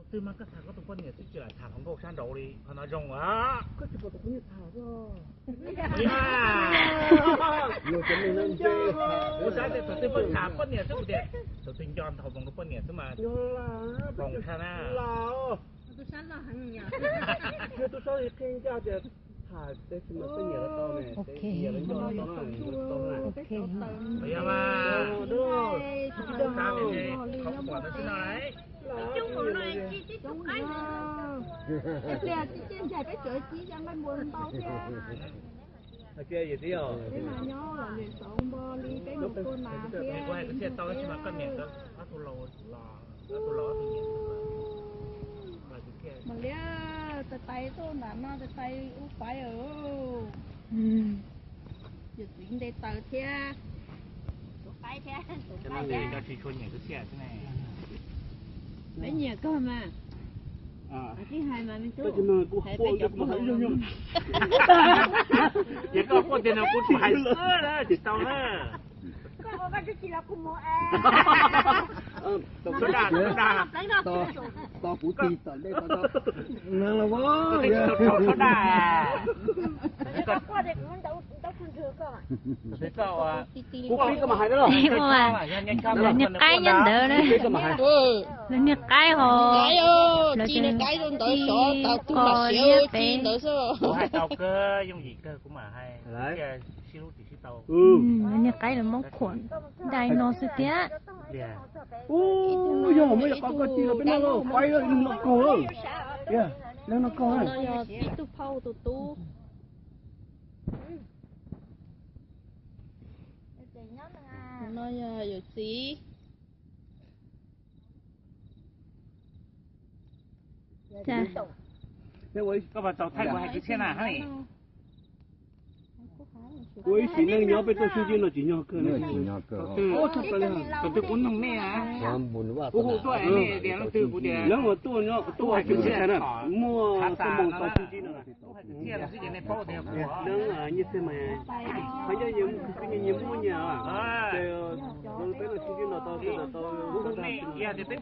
Twb mas koj tham koj tus poj niam twb tsis lam tham hluas nkauj sab nraud li, qhov no zoo a. Kuv xav tias thaum twg poj tham poj niam xwb, kuv tias thaum twg nco ntau hmoov rau poj niam xwb mas. Pom tshaj na. Ok. Ok. Peb mas nyob los lwm xauv npo li peb mus tua nas thiab. Mas liab tais tais tuaj nram no tais tais ub paiv. Yawm txiv nte taws thiab. Peb nyiam koj mas. Hais peb cov poj niam. Yog koj quaj tiag no kuv tsis hais xwb na, tsis tau na. Tos kuv tig tom dej tau. Koj tsis tau tau daj. Koj, koj mas hais da. Lawv niag qaib nyob ntawd na. Lawv niag qaib hos. Lawv niag qaib rau ntawd xyov tau twg mas siav ua ci ntawd xwb. Kuv hais tau kawg, yooj yim kawg kuv mam hais. Lawv niag qaib lawv muab khuam dai no xwb thiab. Ub, yog muab yog qhov koj ci los peb noj lauj, qaib lawv noj kaug lawm. Lawv noj kaug. Tib tug phauj tus tub. No yog yawm txiv. Koj mas tau thaij kuv hais kwv txhiaj na hab. Ua ib sim neej nyob peb tuaj sib ntsib no tsis nyog kawg. Thaum twg kuv nug nej, kuv hu tuaj nej tias leej twg, kuv tias lawv tuaj, tuaj kwv txhiaj na, muaj xab moos tau sib ntsib no. Nyiaj txiag mas, qhov ncauj nyias muaj nyias, peb no sib ntsib no tau, tau, tau.